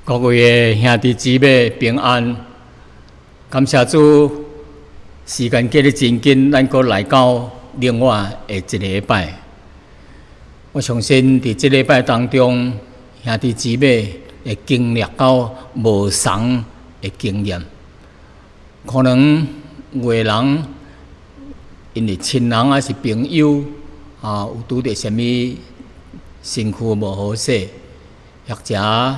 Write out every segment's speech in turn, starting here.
各位的兄弟姊妹平安，感謝主，時間過得真緊，咱閣來到另外的一個禮拜。我相信佇這禮拜當中，兄弟姊妹會經歷到無仝的經驗。可能有的人𪜶的親人抑是朋友啊，有拄著啥物身軀無好勢，或者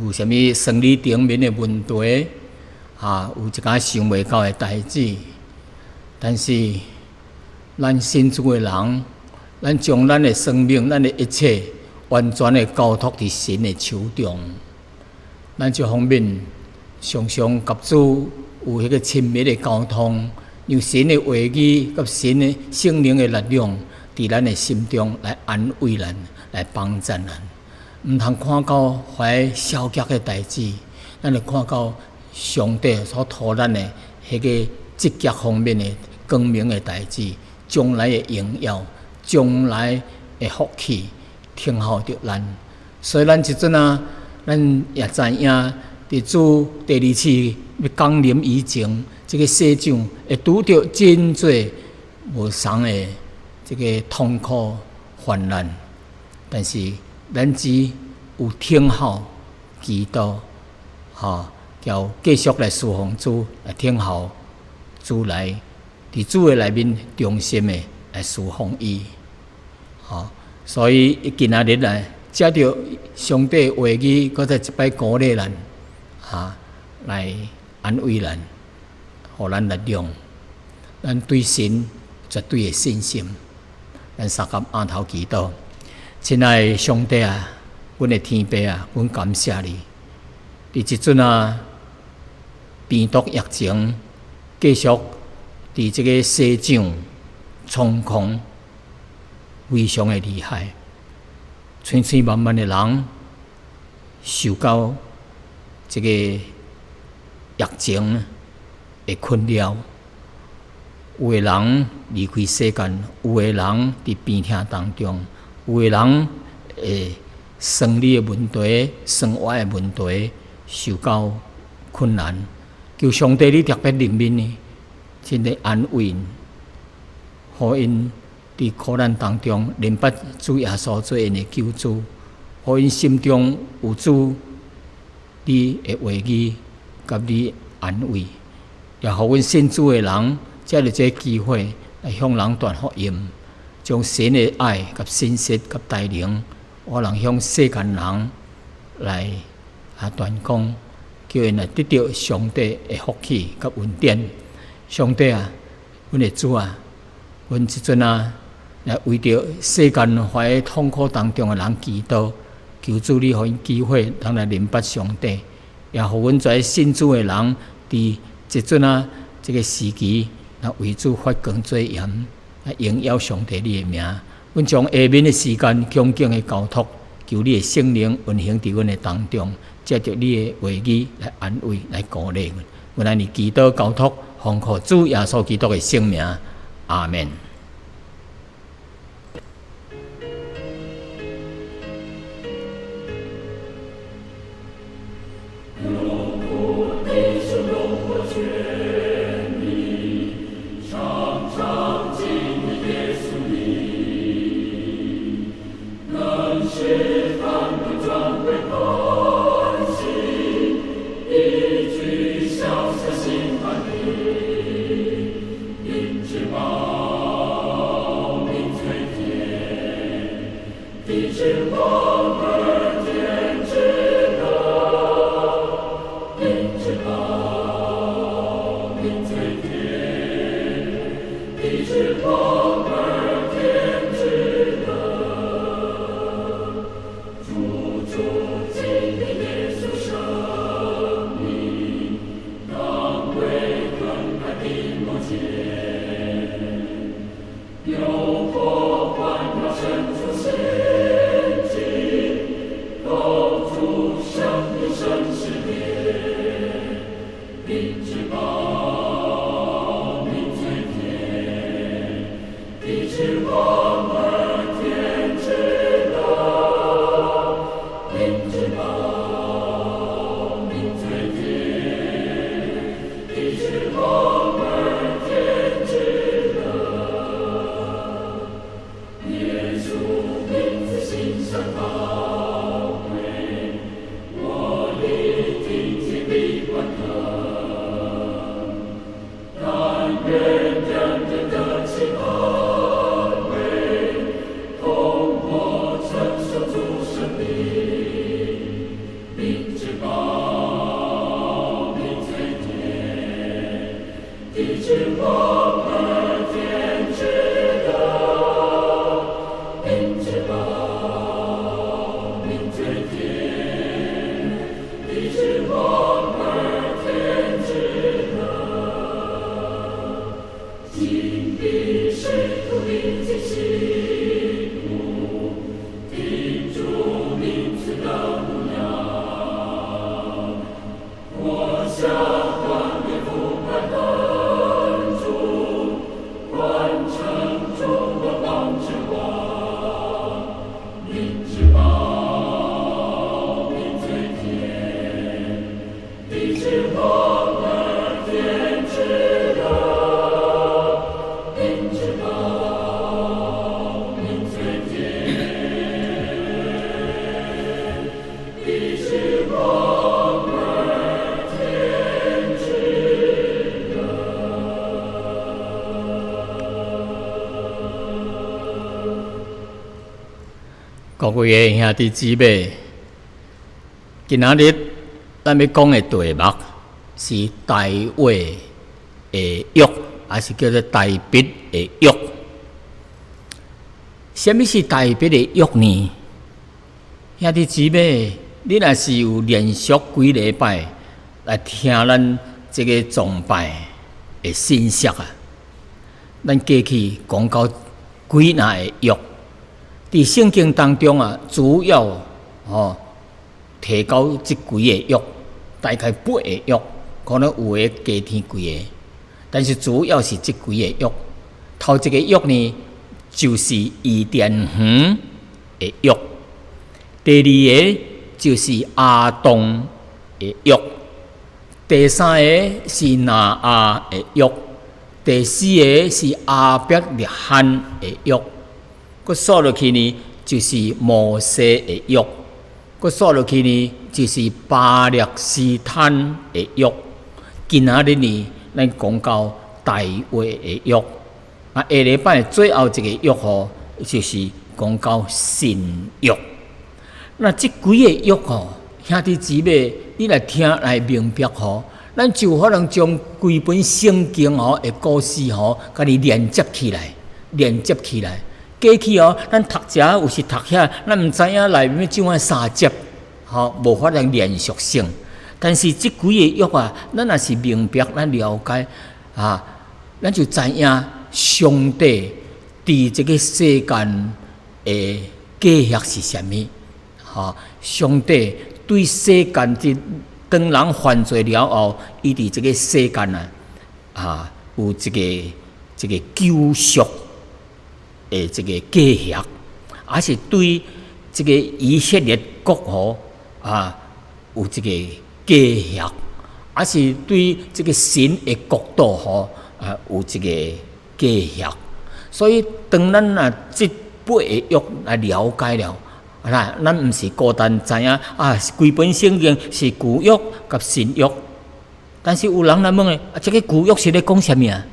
有啥物生理頂面的問題，啊，有一寡想袂到的代誌。但是，咱信主的人，咱將咱的生命、咱的一切，完全的交託佇神的手中。咱這方面常常佮主有彼個親密的溝通，讓神的話語佮神的聖靈的力量，佇咱的心中來安慰咱，來幫助咱。毋通看到遐消極的代誌，咱會看到上帝所予咱的彼個積極方面的光明的代誌，將來的榮耀，將來的福氣，等候著咱。所以咱這陣啊，咱也知影，佇主第二次欲降臨以前，這個世上會拄著真濟無仝的這個痛苦患難，但是咱只有等候基督，吼，就繼續來侍奉主，來等候主來，佇主的內面忠心的來侍奉伊，吼。所以今仔日來藉著上帝話語，閣再一擺鼓勵咱，哈，來安慰咱，予咱力量，咱對神絕對的信心。咱相佮畚頭祈禱。親愛的上帝啊，阮的天父啊，阮感謝你。佇這陣啊，病毒疫情繼續佇這個世上猖狂，非常的厲害，千千萬萬的人受到這個疫情的困擾，有的人離開世間，有的人佇病痛當中。有的人會生理的問題、生活的問題受到困難，求上帝你特別憐憫呢，真的安慰𪜶，予𪜶佇苦難當中認捌主耶穌做𪜶的救主，予𪜶心中有主你的話語佮你安慰，也予阮信主的人藉著這個機會來向人傳福音。將神的愛佮信息佮帶領，予人向世間人來啊傳講，叫𪜶來得著上帝的福氣佮恩典。上帝啊，阮的主啊，阮這陣啊來為著世間懷痛苦當中的人祈禱，求主你予𪜶機會，通來認捌上帝，也予阮這信主的人，佇這陣啊這個時期，來為主發光做鹽。來榮耀上帝你的名，阮將下面的時間恭敬的交託，求你的聖靈運行佇阮的當中，藉著你的話語來安慰、來鼓勵阮。阮按呢祈禱交託，奉靠主耶穌基督的聖名，阿門。各位的兄弟姊妹，今仔日咱欲講的題目是大衛的約，抑是叫做大衛的約。啥物是大衛的約呢？兄弟姊妹，你若是有連續幾禮拜來聽咱這个崇拜的信息啊，咱過去講到幾若个約。佇聖經當中啊，主要提到這幾个約，大概八个約，可能有的加添幾个，但是主要是這幾個約。頭一個約呢，就是伊甸園的約；第二个就是亞當的約；第三个是挪亞的約；第四个是亞伯拉罕的約。閣數落去呢，就是摩西的約；閣數落去呢，就是巴勒斯坦的約。今仔日呢，咱講到大衛的約。啊，下禮拜最後一个約吼，就是講到新約。那這幾个約吼，兄弟姊妹，你來聽來明白吼，咱就有可能將規本聖經吼的故事吼，共伊連接起來，連接起來。過去哦，咱讀遮有時讀遐，咱毋知影內面怎樣相接，吼，無法能連續性。但是這幾个約啊，咱若是明白，咱了解啊，咱就知影上帝佇這个世間的計劃是啥物。吼，上帝對世間佇當人犯罪了後，伊佇這个世間啊，有一个這个救贖的這个計劃，抑是對這个以色列國吼啊有這个計劃，抑是對這个神的國度吼啊有這个計劃。所以當咱若這八個約來了解了，啊，咱毋是孤單知影啊，規本聖經是舊約佮新約。但是有人來問的，啊，這个舊約是咧講啥物啊？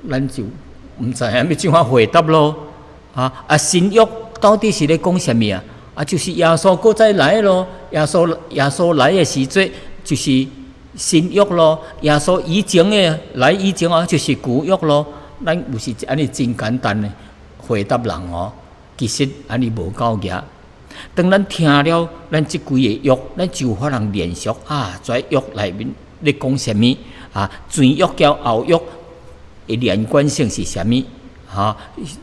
咱就毋知影欲怎樣回答咯。啊，新約到底是咧講啥物啊？啊，就是耶穌閣再來咯。耶穌來的時陣就是新約咯。耶穌以前的來以前啊，就是舊約咯。咱有時按呢真簡單的回答人哦，其實按呢無夠額。當咱聽了咱這幾个約，咱就有法通連續啊，這約內面咧講啥物啊？前約佮後約的連貫性是啥物？哈，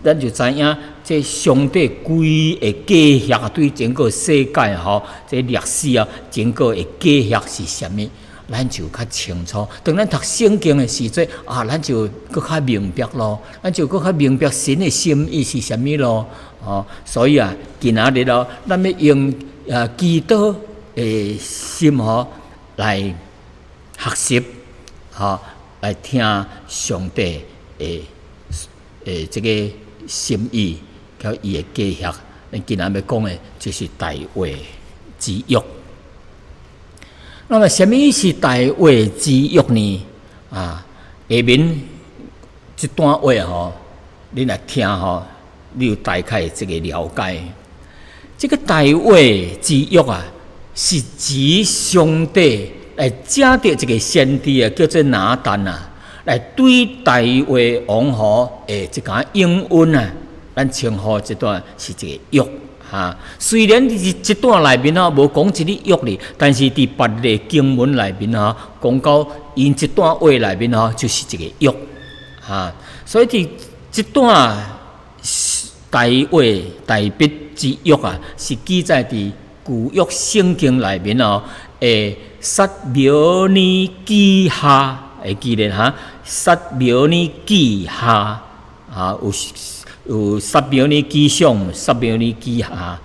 咱就知影這上帝規个計劃對整個世界吼，這歷史啊，整個的計劃是啥物？咱就較清楚。當咱讀聖經的時陣啊，咱就閣較明白咯，咱就閣較明白神的心意是啥物咯。哦，所以啊，今仔日咯，咱欲用祈禱的心吼來學習，吼來聽上帝的這个心意，佮伊的計劃。咱今仔日欲講的就是大衛之約。那麼，啥物是大衛之約呢？啊，下面這段話吼，你若聽吼，你有大概這個了解。這个大衛之約啊，是指上帝來藉著一个先知啊，叫做拿單啊，來對大衛王吼的這个應允啊，咱稱呼這段是一個約。哈，雖然佇這段內面吼無講這个約哩，但是佇別个經文內面吼，講到𪜶這段話內面吼，就是一個約。哈，所以佇這段大衛之約啊，是記載佇舊約聖經內面哦，撒母耳記下，會記得哈？撒母耳記下啊，有撒母耳記上、撒母耳記下。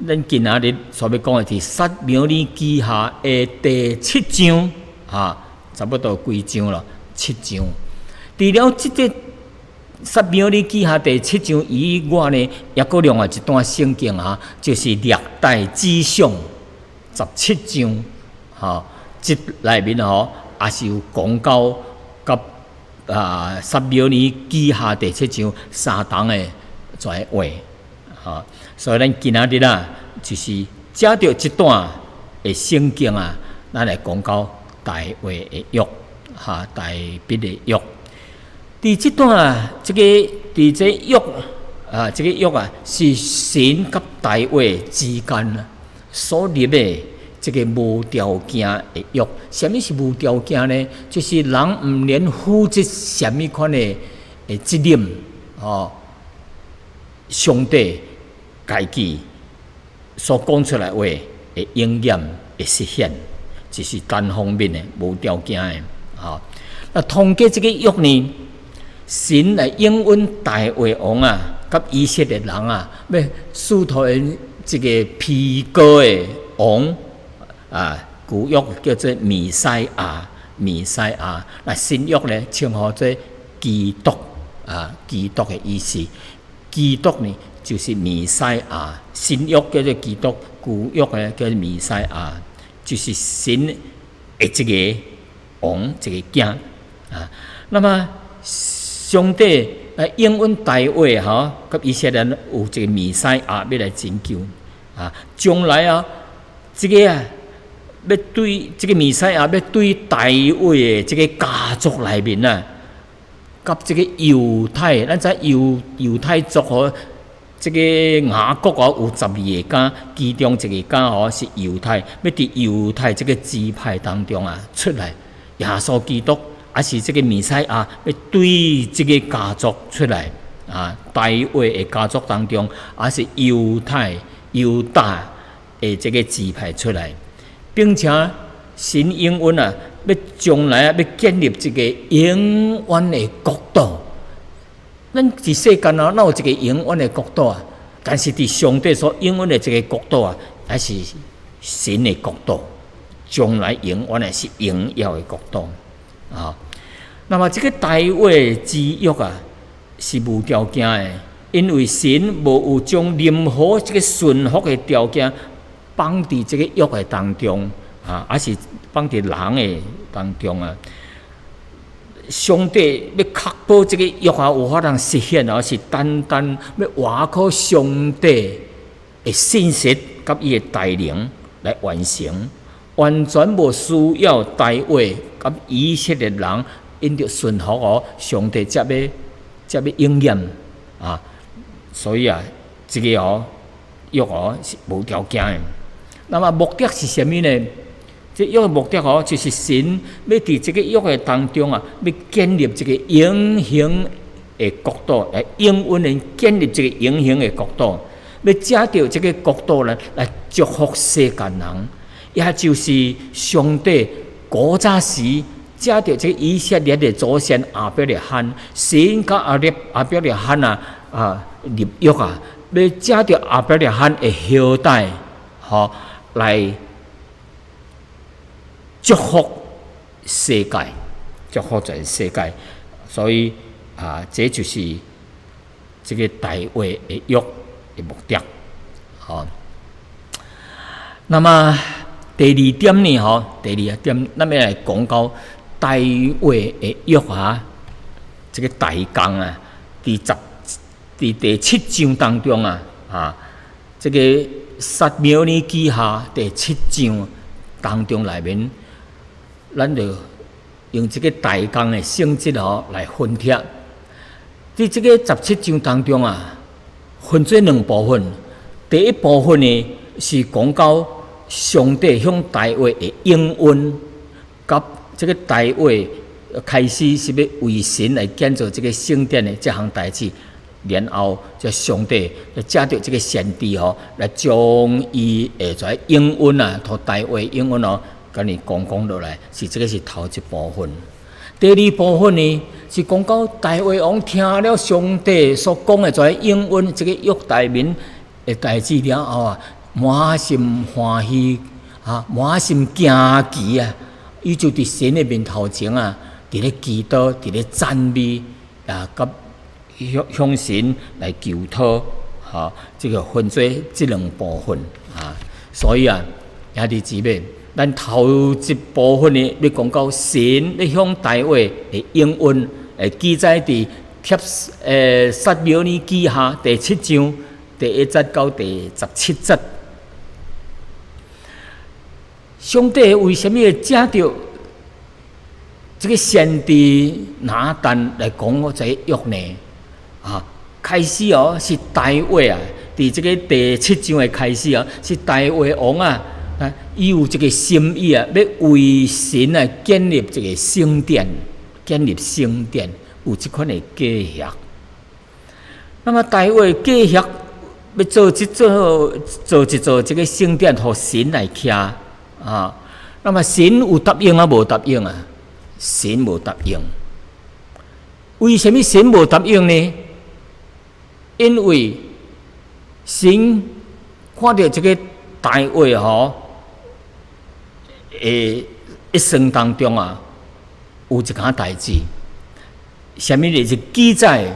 咱今仔日所欲講的是撒母耳記下的第七章，啊，差不多幾章了，七章。除了這个撒母耳記下第七章以外呢，抑閣另外一段聖經啊，就是歷代志上17章，吼，這內面吼也是有講到佮撒母耳記下第七章相同的這話，吼。所以咱今仔日啊，就是藉著這段的聖經啊，咱來講到大衛的約，哈，大衛的約。佇這段啊，這個佇這約啊，這個約啊，是神佮大衛之間所立的這個無條件的約。啥物是無條件呢？就是人毋免負責啥物款的責任，哦。上帝家己所講出來話會應驗，會實現，就是單方面的無條件的，吼。那通過這個約呢，神來應允大衛王啊，佮以色列人啊，欲使徒𪜶這個被膏的王啊，舊約叫做彌賽亞，彌賽亞。那新約呢，稱呼做基督啊，基督的意思。基督呢，就是彌賽亞。新約叫做基督，舊約呢叫做彌賽亞，就是神的一個王，一個囝啊。那麼上帝來應允大衛吼，佮以色列人有一個彌賽亞欲來拯救啊。將來啊，這個啊，欲對這個彌賽亞欲對大衛的這個家族內面啊，佮這個猶太，咱知猶太族吼，這個雅各哦有12個家，其中一個家吼是猶太，欲佇猶太這個支派當中啊出來，耶穌基督，抑是這個彌賽亞，欲對這個家族出來啊，大衛的家族當中，抑是猶太猶大的這個支派出來，並且神應允啊，欲將來啊，欲建立一個永遠的國度。咱佇世間啊，哪有一個永遠的國度啊？但是佇上帝所應允的這個國度啊，還是神的國度，將來永遠的是榮耀的國度啊。那麼這個大衛之約啊，是無條件的，因為神無有將任何這個順服的條件放佇這個約的當中啊，抑是放佇人的當中啊。上帝欲確保這個約啊有法通實現啊，是單單欲倚靠上帝的信實佮伊的大能來完成，完全無需要大衛佮以色列人𪜶著順服哦，上帝才欲應驗啊。所以啊，這個哦約哦是無條件的。那麼目的是啥物呢？這約的目的哦，就是神欲佇這個約的當中啊，欲建立這個永恆的國度，來應允𪜶建立這個永恆的國度，欲藉著這個國度呢，來祝福世間人，也就是上帝古早時藉著這個以色列的祖先亞伯拉罕，神佮亞伯拉罕啊立約啊，欲藉著亞伯拉罕的後代，吼來祝福世界，祝福全世界，所以啊，這就是這個大衛的約的目的。吼，那麼第二點呢？吼，第二點，咱欲來講到大衛的約啊，這個大綱啊，佇第七章當中啊，啊，這個撒母耳記下第七章當中內面，咱就用這個大綱的性質吼來分拆。佇這個十七章當中啊，分做兩部分。第一部分呢是講到上帝向大衛的應允，佮這個大衛開始是欲為神來建造這個聖殿的這項代誌，然後這上帝就藉著這個先知吼來將伊的這應允啊，予大衛應允哦，共伊講講落來，是這個是頭一部分。第二部分呢，是講到大衛王聽了上帝所講的這應允，這個約大民的代誌了後啊，滿心歡喜啊，滿心驚奇啊，伊就佇神的面頭前啊，佇咧祈禱，佇咧讚美啊，佮向神來求討，吼，這個分做這兩部分啊。所以啊，兄弟姊妹，咱頭一部分呢，欲講到神欲向大衛的應允，會記載佇帖撒母耳記下第七章。第一節到第十七節。上帝為啥物會藉著這個先知拿單來講這個約呢？啊，開始哦是大衛啊，佇這個第七章的開始啊，是大衛王啊，啊，伊有這個心意啊，欲為神來建立這個聖殿，建立聖殿有這款的計劃。那麼大衛計劃欲做這座做一座這個聖殿，予神來徛啊。那麼神有答應啊？無答應啊？神無答應。為啥物神無答應呢？因為神看著這個大衛吼，的一生當中啊，有一件代誌，啥物呢？是記載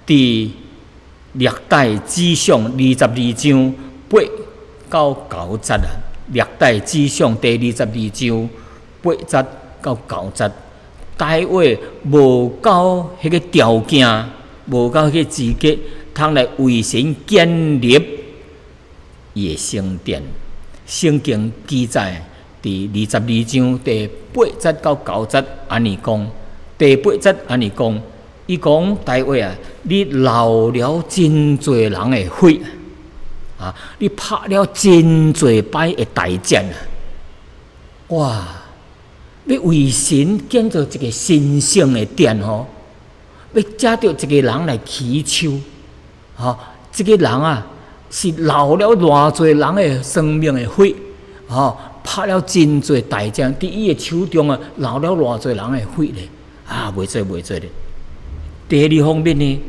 佇歷代志上22章8到9節啊。歷代志上第22章8節到9節，大衛無夠彼個條件，無夠彼個資格，通來為神建立伊的聖殿。聖經記載佇22章第8節到9節按呢講，第八節按呢講，伊講大衛啊，你流了真濟人的血啊，你拍了真濟擺的大戰啊！哇！欲為神建造一個神聖的殿吼，欲藉著一個人來起手，吼，這個人啊是流了偌濟人的生命的血，吼，拍了真濟大戰，佇伊的手中啊流了偌濟人的血咧，啊，袂做袂做咧。第二方面呢，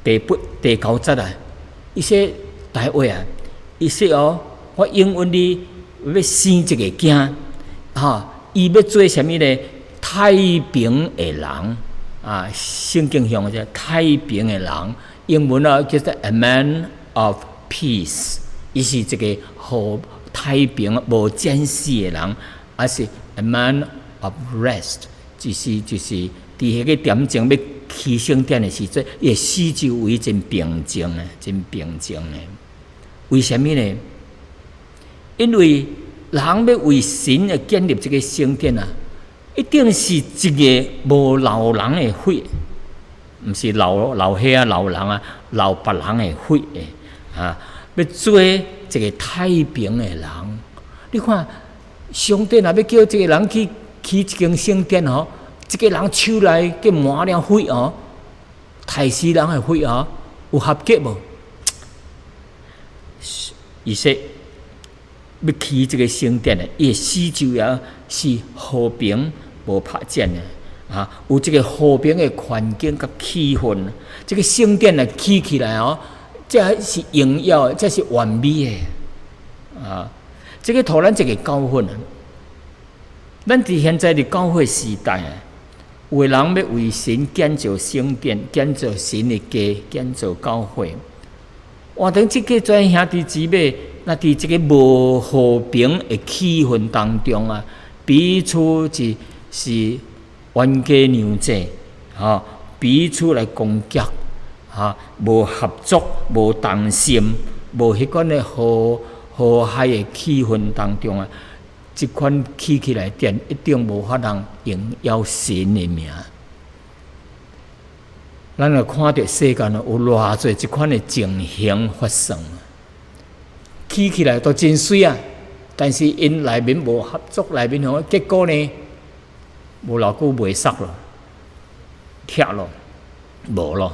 第八、第九節啊，伊說大衛啊，伊說哦，我應允你欲生一個囝，吼，伊欲做啥物呢？太平的人啊，聖經上講太平的人，英文啊叫做 a man of peace，伊是一個和太平無戰事的人，抑是 a man of rest，就是佇彼個點鐘欲起聖殿的時陣，伊的四周圍真平靜的，真平靜的。為啥物呢？因為人欲為神而建立這個聖殿啊，一定是一個無流人的血，毋是流流血啊，流人啊，流別人的血的啊，欲做一個太平的人。你看，上帝若欲叫這個人去起一間聖殿吼，這個人手內閣滿了血哦，刣死人的血哦，有合格無？伊說欲起這個聖殿的，伊的四周也是和平無拍戰的啊，有這個和平的環境佮氣氛，這個聖殿來起起來哦，這是榮耀的，這是完美的啊！這個予咱一個教訓啊！咱佇現在的教會時代啊，有的人欲為神建造聖殿、建造神的家、建造教會，換成這個這兄弟姊妹，若佇這個無和平的氣氛當中啊，彼此是冤家娘子，吼，彼此來攻擊，哈，無合作、無同心、無彼款的和和諧的氣氛當中啊，這款起起來殿一定無法通榮耀神的名。咱若看著世間有偌濟這款的情形發生，起起來都真媠啊！但是𪜶內面無合作，內面吼，結果呢，無偌久袂煞咯，拆咯，無咯，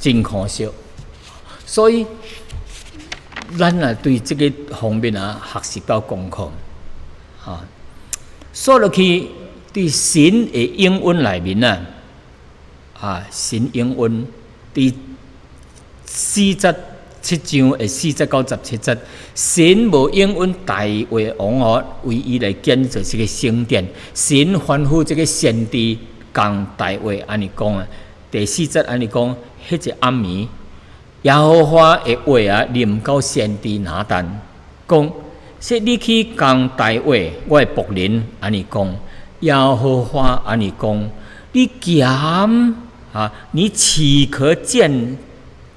真可惜。所以，咱啊對這個方面啊學習到功課，哈。煞落去佇神的應允內面啊，啊，神應允佇四節七章的4節到17節，神無應允大衛王哦，為伊來建造這個聖殿。神吩咐這個先知共大衛按呢講啊，第四節按呢講，彼個暗暝，耶和華的話啊，臨到先知拿單，講：說你去共大衛，我的僕人按呢講，耶和華按呢講，你敢啊？你豈可建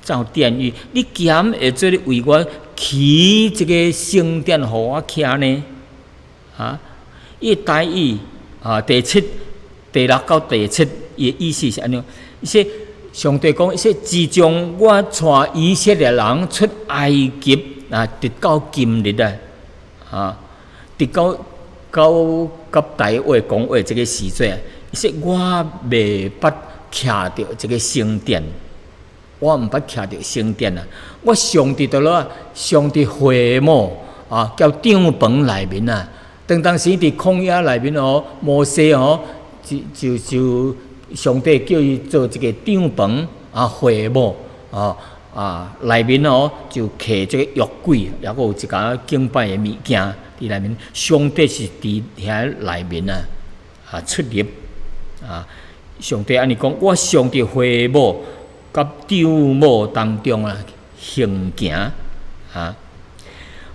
造殿宇，你敢會做咧為我起這個聖殿予我徛呢？啊，伊大意啊，第七、第六到第七，伊的意思是按呢？伊說上帝講，伊說自從我帶以色列人出埃及啊，直到今日啊，啊，直到到佮大衛講話這個時陣，伊說我未捌徛著這個聖殿，我毋捌徛著聖殿啊！我常佇佗落啊，常佇會幕啊，佮帳篷內面啊。當當時佇曠野內面哦，摩西哦，就就就上帝叫伊做一個帳篷啊，會幕啊啊內面哦，就徛這個約櫃，抑閣有一寡敬拜的物件佇內面。上帝是佇遐內面啊啊出入啊。上帝按呢講，我常佇會幕佮帳幕當中啊行行啊，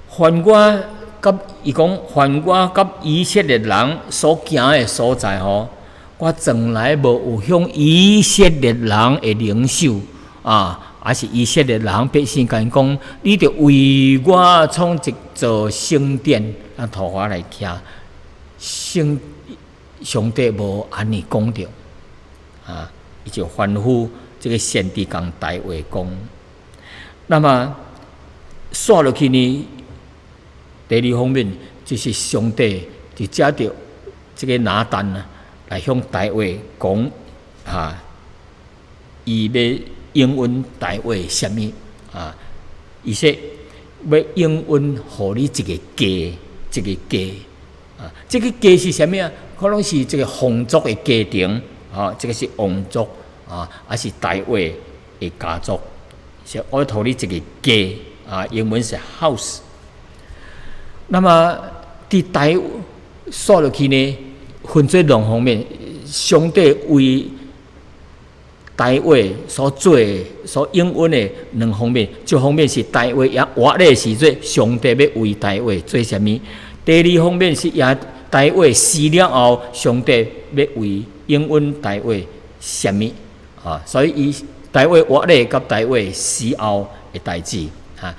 凡我佮伊講，凡我佮以色列人所行的所在吼，我從來無有向以色列人的領袖啊，抑是以色列人百姓共𪜶講，你著為我創一座聖殿，啊，予我來徛。聖上帝無按呢講著，啊，伊就吩咐這個先知共大衛講。那麼紲落去呢？第二方面就是上帝就藉著這個拿單啊，來向大衛講啊，伊欲應允大衛啥物啊？伊說欲應允予你一個家，一個家啊，這個家是啥物啊？可能是這個皇族的家庭啊，這個是王族啊，抑是大衛的家族？是我予你一個家啊，英文是 house。那麼佇大紲落去呢，分做兩方面。上帝為大衛所做的、所應允的兩方面，一方面是大衛猶活咧時陣，上帝欲為大衛做啥物；第二方面是也大衛死了後，上帝欲為應允大衛啥物啊？所以伊大衛活咧佮大衛死後的代誌啊，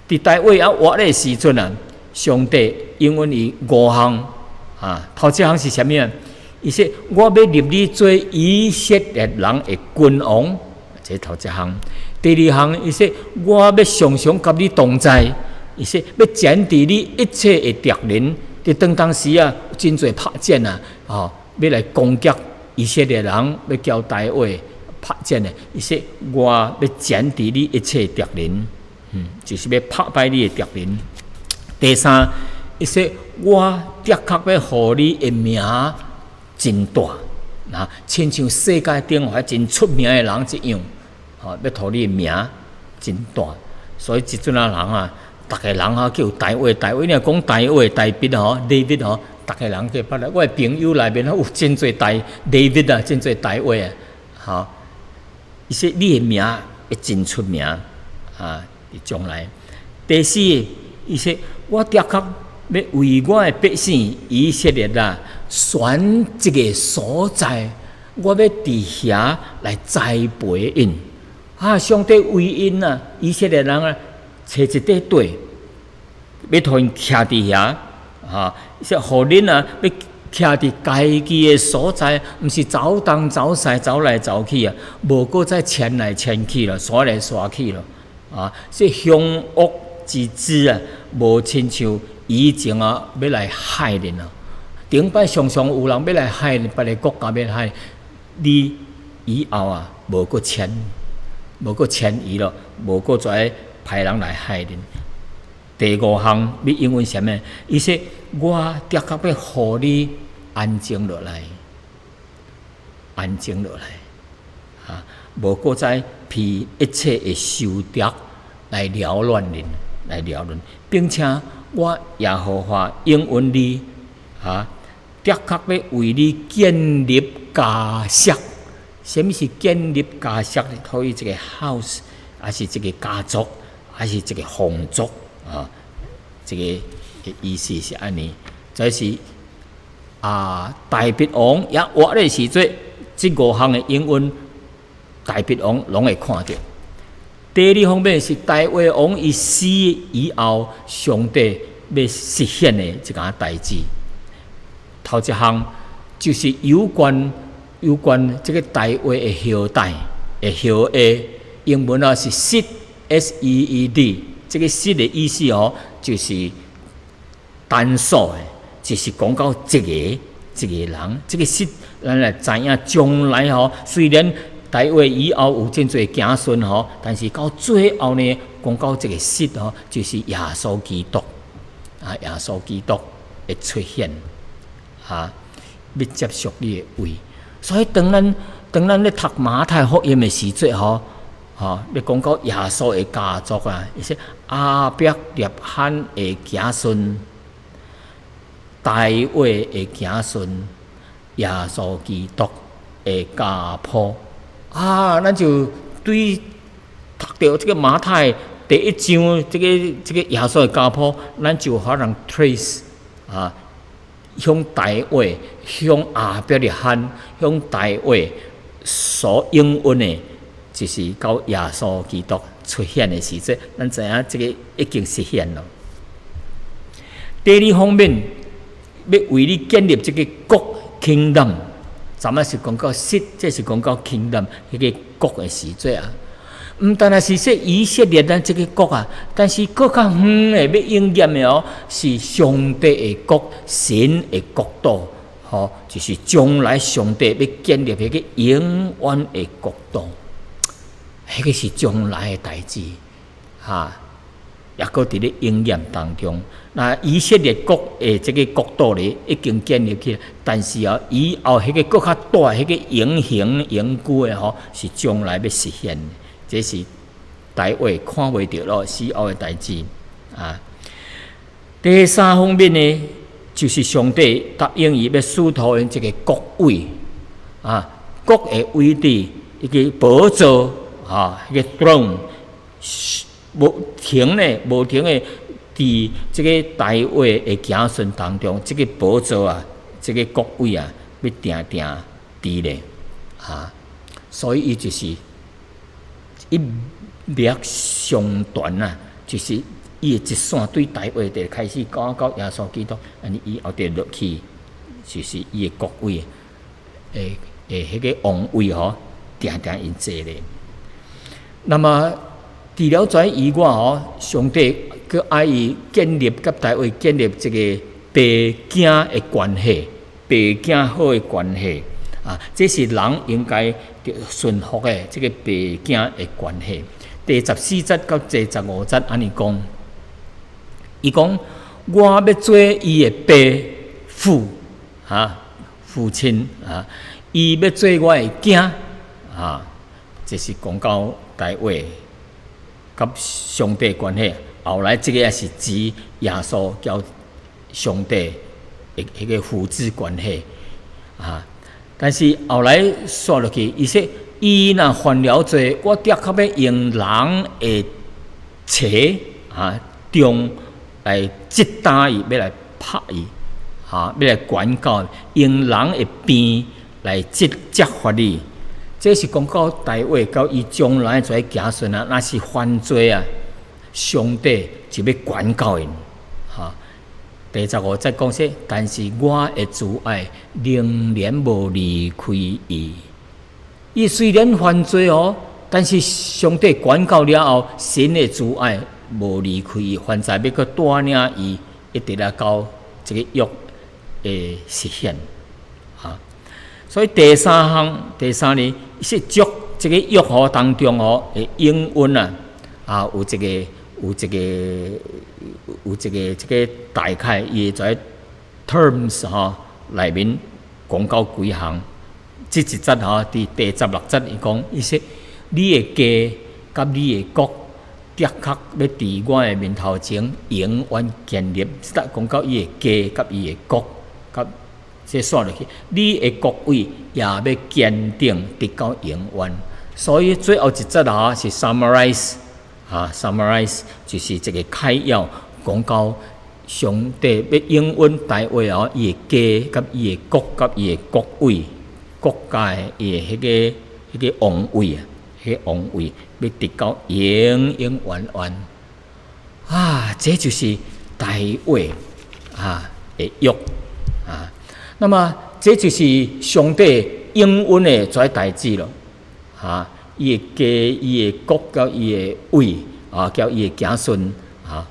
佇大衛猶活咧時陣啊，上帝應允伊五項啊，頭一項是啥物啊？伊說：我欲立你做以色列人的君王，這頭一項。第二項，伊說：我欲常常佮你同在。伊說：欲剪除你一切的敵人。佇當當時啊，真濟拍箭啊，吼，欲來攻擊以色列人，欲交大衛拍箭的。伊說：我欲剪除你一切敵人，就是欲拍敗你的敵人。第三，伊說我的確欲予你的名真大，啊，親像世界頂懸真出名的人一樣，吼，欲予你的名真大。所以這陣仔人啊，逐个人啊叫大衛，大衛，你若講大衛、大衛吼，David 吼，逐个人計捌啦。我的朋友內面有真濟大 David 啊，真濟大衛啊，吼。伊說你的名會真出名啊，佇將來。第四，伊說我的確欲為我的百姓以色列啊，選一個所在，我欲佇遐來栽培𪜶。啊，上帝為𪜶啊，以色列人啊，揣一塊地，欲予𪜶徛佇遐，啊，說予恁啊，欲徛佇家己的所在，毋是走東走西，走來走去啊，無閣再遷來遷去了，徙來徙去了，啊，這兇惡之子啊，無親像以前啊，欲來害恁啊。頂擺常常有人欲來害恁，別个國家欲害你，以後啊，無閣遷，無閣遷移咯，無閣再派人來害恁。第五項欲應允啥物？伊說：我的確欲予你安靜落來，安靜落來，啊，無閣再被一切的仇敵來擾亂恁，來擾亂，並且我耶和華應允你，啊，的確欲為你建立家室。啥物是建立家室？予伊一個 house，抑是一個家族，抑是一個皇族啊？這個意思是按呢，這是啊，大衛王猶活咧時陣，這五項的應允，大衛王攏會看著。第二方面是大衛王伊死以後，上帝欲實現的一件代誌。頭一項就是有關這個大衛的後代的後裔，英文啊是 seed S E E D，這個 seed 的意思哦，就是單數的，就是講到一個一個人。這個 seed 咱來知影將來吼，雖然大衛以後有真濟子孫吼，但是到最後呢，講到這個 seed 吼，就是耶穌基督啊，耶穌基督會出現，哈，欲接續你的位。所以當咱咧讀馬太福音的時陣吼，吼，咧講到耶穌的家族啊，伊說亞伯拉罕的子孫，大衛的子孫，耶穌基督的家譜。啊，咱就對讀著這個馬太第一章，這個耶穌的家譜，咱就可能 trace 啊，向大衛、向亞伯拉罕、向大衛所應允的，就是到耶穌基督出現的時陣，咱知影這個已經實現了。第二方面，欲為你建立這個國 kingdom。昨仔是講到 seed，這是講到 kingdom 彼個國的時陣啊。毋單單是說以色列咱這個國啊，但是閣較遠的欲應驗的哦，是上帝的國，神的國度，吼，就是將來上帝欲建立彼個永遠的國度，彼個是將來的代誌，哈。抑閣佇咧應驗當中。那以色列國的這個國度咧，已經建立起來，但是啊，以後彼個閣較大、彼個永恆永久的吼，是將來欲實現的。這是大衛看袂著咯，死後的代誌啊。第三方面呢，就是上帝答應伊欲賜予𪜶這個國位啊，國的位置，一個寶座啊，彼個 throne。無停咧，無停的，佇這個大衛的子孫當中，這個寶座啊，這個國位啊，欲定定佇咧，啊，所以伊就是一脈相傳啊，就是伊的一線對大衛就開始講到耶穌基督，按呢以後就落去，就是伊的國位，的彼個王位吼，定定𪜶坐咧。那麼除了這以外吼，上帝閣愛伊建立佮大衛建立這個爸囝的關係，爸囝好的關係啊，這是人應該順服的這個爸囝的關係。第14節到第15節按呢講，伊講我欲做伊的爸父啊，父親啊，伊欲做我的囝啊，這是講到大衛佮上帝關係，後來這個也是指耶穌佮上帝的彼個父子關係啊。但是後來煞落去，伊說伊若犯了罪，我的確欲用人的錘啊杖來擊打伊，欲來拍伊，哈，欲來管教，用人的鞭來責罰伊。這是講到大衛佮伊將來這子孫啊，若是犯罪啊，上帝就欲管教𪜶。哈，第15節講說，但是我的慈愛仍然無離開伊。伊雖然犯罪哦，但是上帝管教了後，神的慈愛無離開伊，凡在欲閣帶領伊，一直來到這個約的實現。哈，所以第三項，第三呢，是祝這個約吼當中吼的應允啊，啊，有一個這個大概伊在 terms 吼內面講到幾項，這一節吼佇第16節伊講，伊說你的家佮你的國，的確欲佇我的面頭前永遠堅立。這講到伊的家佮伊的國，佮這煞落去，你的國位也欲堅定直到永遠。所以最後一節啊是 summarize 啊，summarize 就是這個概要講到上帝欲應允大衛哦，伊的家佮伊的國佮伊的國位，國家的伊的彼個王位啊，彼王位欲直到永永遠遠。啊，這就是大衛啊的約啊。那麼這就是上帝應允的這代誌咯。啊，伊的家、伊的國佮伊的位啊，佮伊的子孫啊，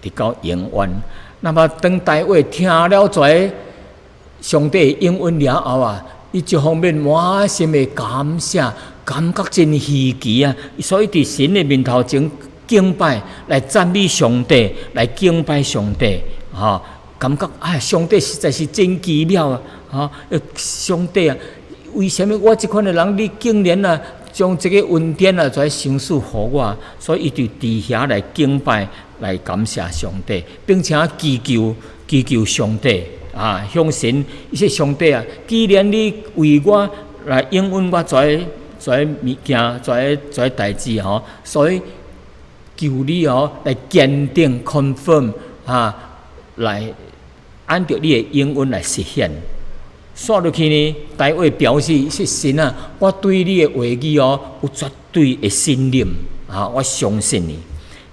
直到永遠。那麼當大衛聽了這上帝應允了後啊，伊一方面滿心的感謝，感覺真稀奇啊！所以佇神的面頭前敬拜，來讚美上帝，來敬拜上帝，哈！感覺啊，上帝實在是真奇妙啊！哈！上帝啊，為啥物我這款的人，你竟然啊，將這個恩典啊，來賞賜予我？所以伊就佇遐來敬拜，來感謝上帝，並且祈求祈求上帝啊，向神，伊說上帝啊，既然你為我來應允我這這物件，這這代誌吼，所以求你哦來堅定 confirm 啊，來按著你的應允來實現。煞落去呢，大衛表示是神啊，我對你的話語哦有絕對的信任啊，我相信你。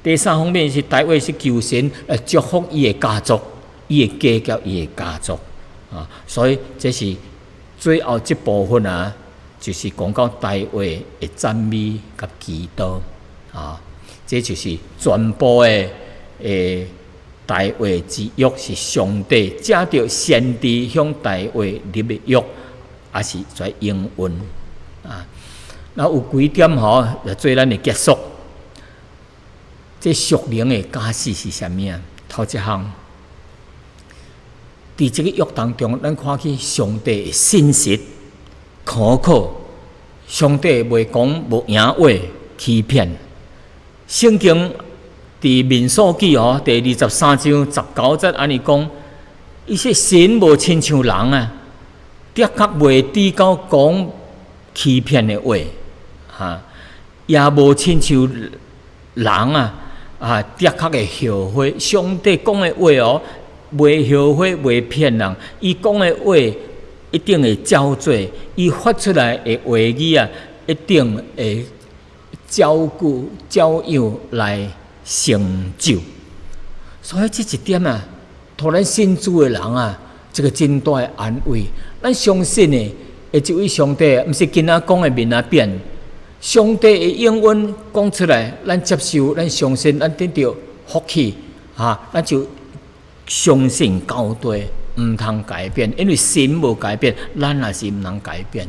第三方面是大衛是求神來祝福伊的家族，伊的家佮伊的家族啊，所以這是最後這部分啊，就是講到大衛的讚美佮祈禱啊，這就是全部的誒。大衛之約是上帝藉著先知向大衛立的約，也是在應允啊。那有幾點吼來做咱的結束。這屬靈的啟示是啥物啊？頭一項，佇這個約當中，咱看見上帝的信實可靠，上帝袂講無閒話欺騙。聖經佇民數記哦，第23章19節按呢講，伊說神無親像人啊，的確袂至到講欺騙的話，哈，也無親像人啊，啊，的確會後悔。上帝講的話哦，袂後悔，袂騙人。伊講的話一定會照做，伊發出來的話語啊，一定會照顧照樣來成就。所以這一點啊，予咱信主的人啊，這個真大的安慰。咱相信的，的這位上帝，毋是今仔講的明仔變。上帝的應允講出來，咱接受，咱相信，咱得著福氣啊，咱就相信到底，毋通改變，因為神無改變，咱也是毋通改變。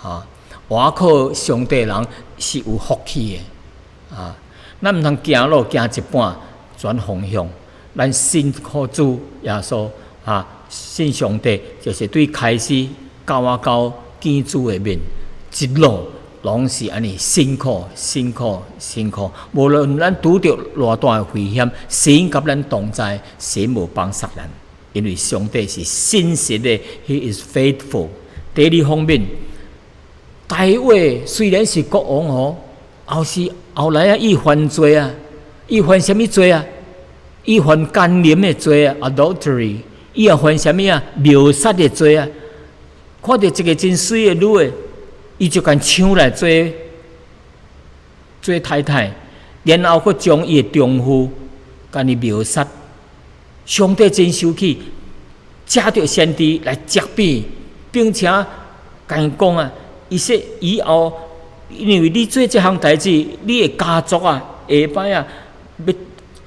啊，倚靠上帝人是有福氣的啊。咱毋通行路行一半轉方向，咱信靠主耶穌啊，信上帝就是對開始到啊到見主的面，一路攏是按呢辛苦、辛苦、辛苦。無論咱拄著偌大的危險，神佮咱同在，神無放捒咱，因為上帝是信實的，He is faithful。第二方面，大衛雖然是國王吼，後是後來啊，伊犯罪啊，伊犯啥物罪啊？伊犯姦淫的罪啊，adultery。伊也犯啥物啊？謀殺的罪啊！看著一個真媠的女的，伊就共搶來做做太太，然後閣將伊的丈夫共伊謀殺。上帝真生氣，藉著先知來責備，並且共伊講啊，伊說以後，因為你做這項代誌，你的家族啊，下擺啊，欲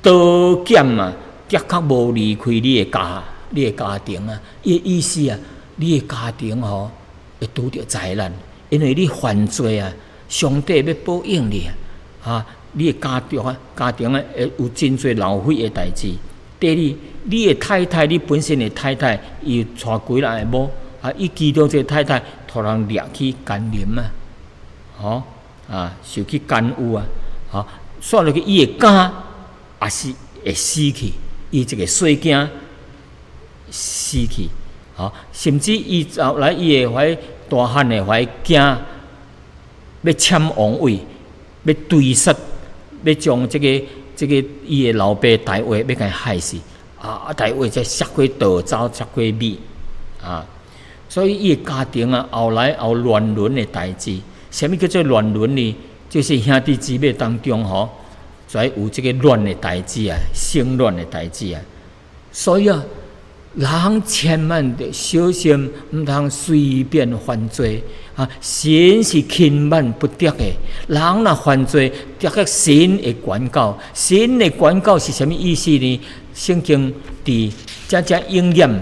刀劍啊，的確無離開你的家，你的家庭啊。伊的意思啊，你的家庭吼會拄著災難，因為你犯罪啊，上帝欲報應你啊，啊，你的家族啊，家庭啊，會有真濟流血的代誌。第二，你的太太，你本身的太太，伊娶幾若个某，啊，伊其中一個太太，予人掠去姦淫啊，吼，啊，受去奸污啊，吼，煞落去伊的囝也是會死去，伊一個細囝死去，吼，甚至伊後來伊的遐大漢的遐囝欲搶王位，欲追殺，欲將這個這個伊的老爸大衛欲共伊害死，啊！大衛才設計逃走，設計避啊！所以伊的家庭啊，後來有亂倫的代誌，啥物叫做亂倫呢？就是兄弟姊妹當中吼，就有這個亂的代誌啊，性亂的代誌啊。所以啊，人千萬著小心，毋通隨便犯罪啊！神是輕慢不得的，人若犯罪，得到神的管教。神的管教是啥物意思呢？聖經佇正正應驗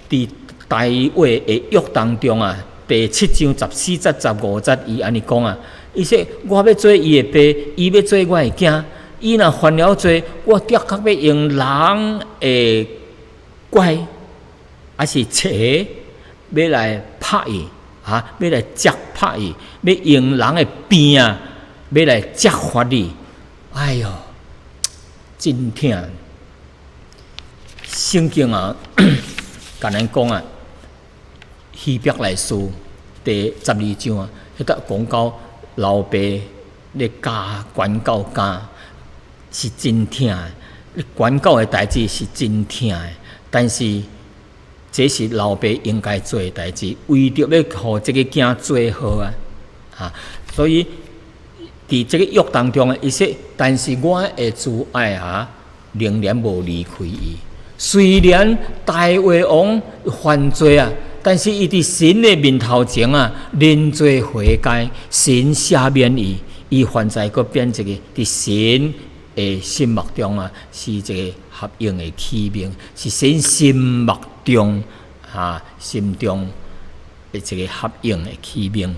佇大衛的約當中啊，第七章14節15節，伊按呢講啊，伊說我欲做伊的爸，伊欲做我的囝。伊若犯了罪，我的確欲用人的拐，抑是錘，欲來拍伊，啊，欲來責拍伊，欲用人的鞭啊，欲來責罰伊。哎喲，真疼！聖經啊，共咱講啊，希伯來書第十二章啊，彼搭講到老爸咧教管教囝是真疼的，咧管教的代誌是真疼的，但是這是老爸應該做的代誌，為著欲予這个囝做好啊，啊，所以佇這个約當中，伊說，但是我的慈愛啊，仍然無離開伊。雖然大衛王犯罪啊，但是伊佇神的面頭前啊，認罪悔改，神赦免伊，伊犯罪閣變一个佇神的心目中啊，是一个合用的器皿，是神心目中啊心中的一个合用的器皿。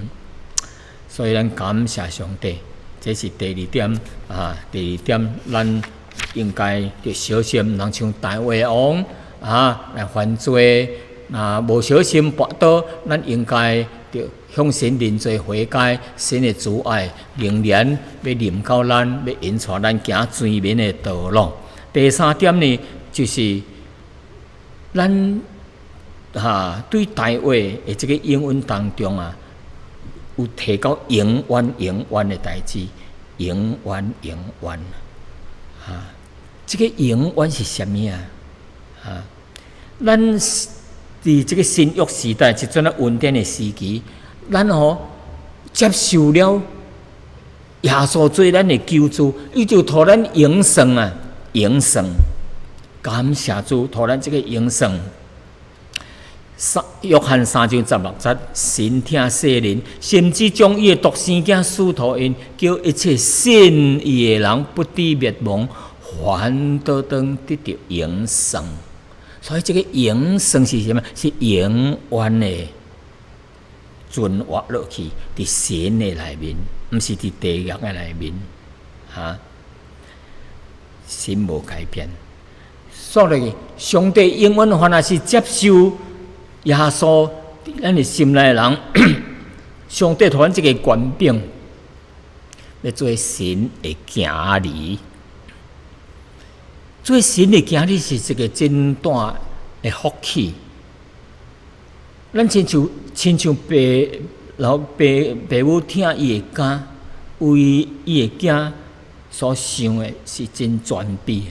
所以咱感謝上帝，這是第二點啊。第二點，咱應該著小心，毋通像大衛王啊來犯罪啊，無小心跋倒，咱應該著向神認罪悔改，神的慈愛仍然欲臨到咱，欲引帶咱行前面的道路。第三點呢，就是咱哈對大衛的這个應允當中啊，有提到永遠永遠的代誌，永遠永遠啊！這个永遠是啥物啊？啊，咱佇這个新約時代，這陣啊恩典的時期，咱吼接受了耶穌做咱的救主，伊就予咱永生啊，永生。感謝主，予咱這个永生。三約翰三章十六節，神疼世人，甚至將伊的獨生囝賜予𪜶，叫一切信伊的人不致滅亡，反倒當得著永生。所以這个永生是啥物？是永遠的存活落去，佇神的內面，毋是佇地獄的內面。哈，神無改變。所以，上帝永遠凡若是接受耶穌佇咱的心內的人，上帝予咱這个權柄，欲做神的囝兒。做神的囝兒是一个真大的福氣。咱親像親像爸老爸爸母疼伊的囝，為伊的囝所想的是真全備。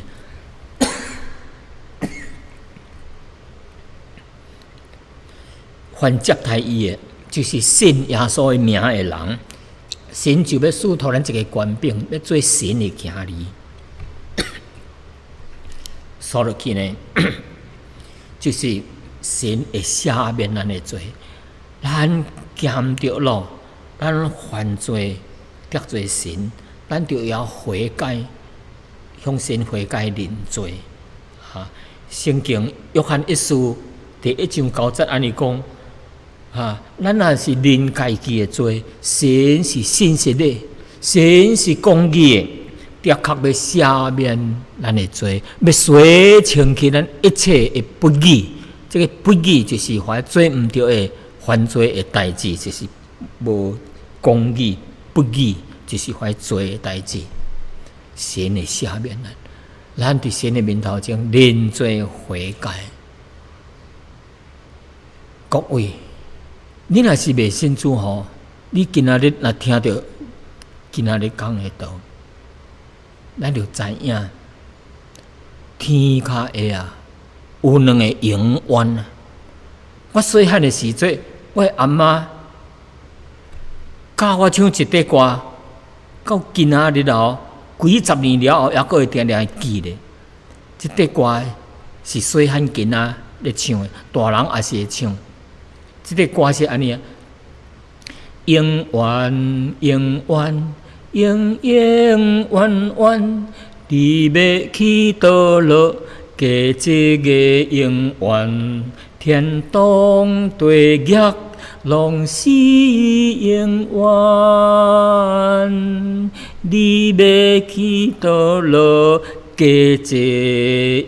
凡接待伊的，就是信耶穌的名的人，神就欲賜予咱一个權柄，欲做神的囝兒。煞落去呢，就是神會赦免咱的罪，咱鹹著咯，咱犯罪得罪神，咱就要悔改，向神悔改認罪。哈，聖經約翰一書第一章九節按呢講，哈，咱若是認家己的罪，神是信實的，神是公義的。的確欲赦免咱的罪，欲洗清去咱一切的不義。這个不義就是凡做毋對的犯罪的代誌，就是無公義、不義，就是犯罪的代誌。神會赦免咱，咱佇神的面頭前認罪悔改。各位，你若是未信主吼，你今仔日若聽著今仔日講的道，咱就知影天跤下啊有兩个永遠啊！我細漢的時陣，我的阿嬤教我唱一塊歌，到今仔日哦，幾十年了後，猶閣會定定會記得。這塊歌是細漢囡仔咧唱的，大人也是會唱。這塊歌是按呢啊：永遠永遠永永遠遠，你欲去佗落，過這个永遠，天堂地獄攏是永遠。你欲去佗落，過這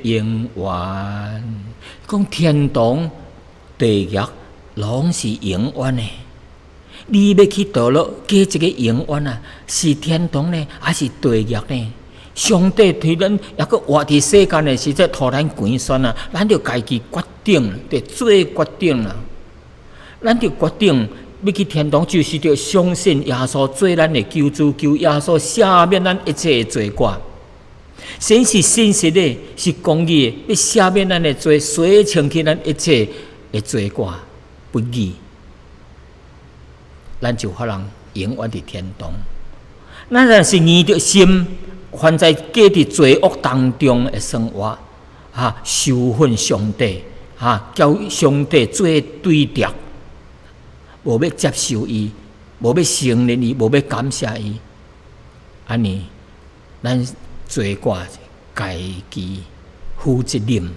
永遠。講天堂地獄攏是永遠的。你欲去佗落，過這个永遠啊？是天堂呢，還是地獄呢？上帝予咱猶閣活佇世間的時陣，予咱權選啊，咱著家己決定，著做決定啦。咱著決定欲去天堂，就是著相信耶穌做咱的救主，求耶穌赦免咱一切的罪過。神是信實的，是公義的，欲赦免咱的罪，洗清去咱一切的罪過不義，咱就可能永遠佇天堂。咱若是硬著心，還在過佇罪惡當中的生活，哈，仇恨上帝，哈，佮上帝做對敵，無欲接受伊，無欲承認伊，無欲感謝伊，按呢，咱罪過家己負責任，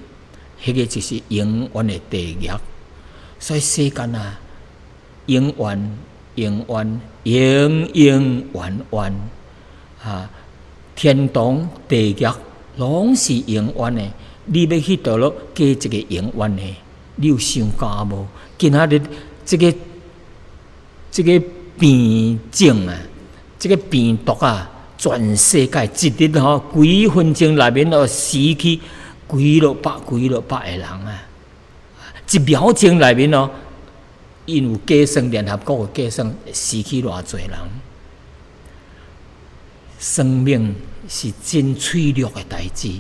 彼个就是永遠的地獄。所以世間啊，永遠、永遠、永永遠遠，哈，天堂、地獄攏是永遠的。你欲去佗落過這个永遠的？你有想過無？今仔日這个病症啊，這个病毒啊，全世界一日吼幾分鐘內面就死去幾落百、幾落百个人啊！一秒鐘內面哦，𪜶有計算聯合國有計算死去偌濟人。生命是真脆弱的代誌，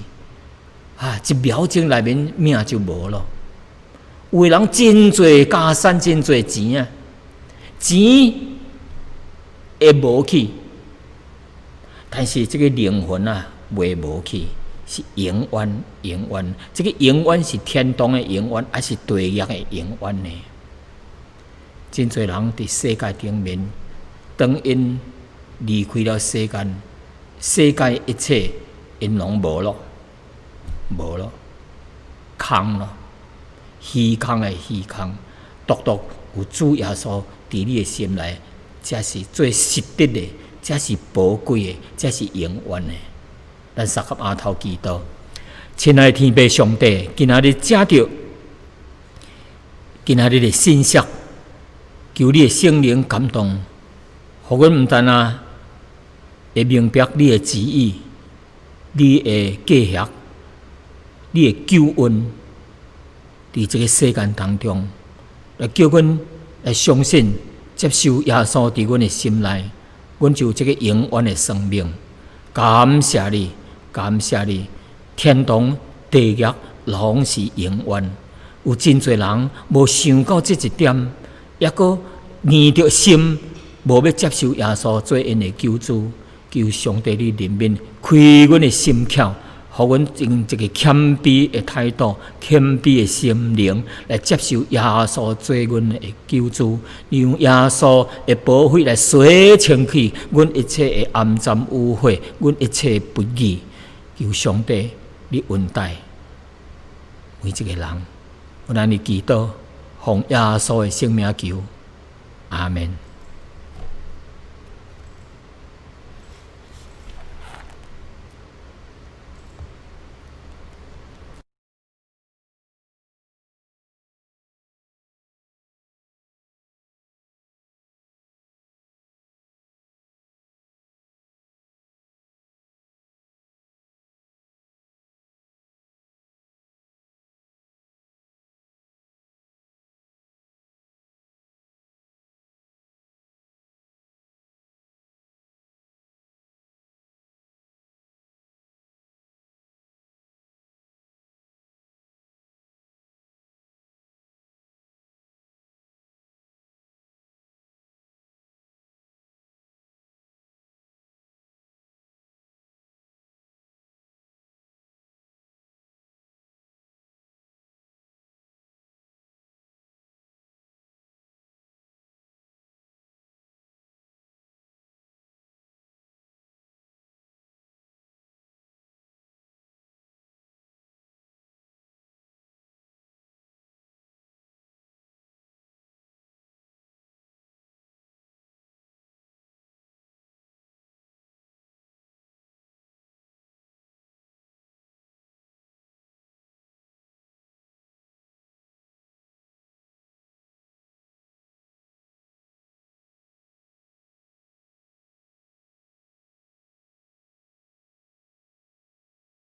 啊！一秒鐘內面命就無咯。有的人真濟家產，真濟錢啊，錢會無去，但是這个靈魂啊，袂無去，是永遠永遠。這个永遠是天堂的永遠，還是地獄的永遠呢？真濟人佇世界頂面，當𪜶離開了世間，世界一切𪜶攏無咯，無咯，空咯，虛空的虛空，獨獨有主耶穌佇你的心內，才是最實質的，才是寶貴的，才是永遠的。咱三個阿頭祈禱，親愛的天父上帝，今仔日藉著今仔日的信息，求你的聖靈感動，予阮毋但啊會明白你的旨意、你的計劃、你的救恩，佇這个世間當中，來叫阮來相信、接受耶穌佇阮的心內，阮就有這个永遠的生命。感謝你，感謝你，天堂、地獄攏是永遠。有真濟人無想到這一點，猶閣硬著心，無欲接受耶穌做𪜶的救主。求上帝你憐憫，開阮的心竅，予阮用一个謙卑的態度、謙卑的心靈來接受耶穌做阮的救主，讓耶穌的寶血來洗清去阮一切的骯髒污穢，阮一切的不義。求上帝你恩待每一个人，阮按呢祈禱，奉耶穌的聖名求，阿門。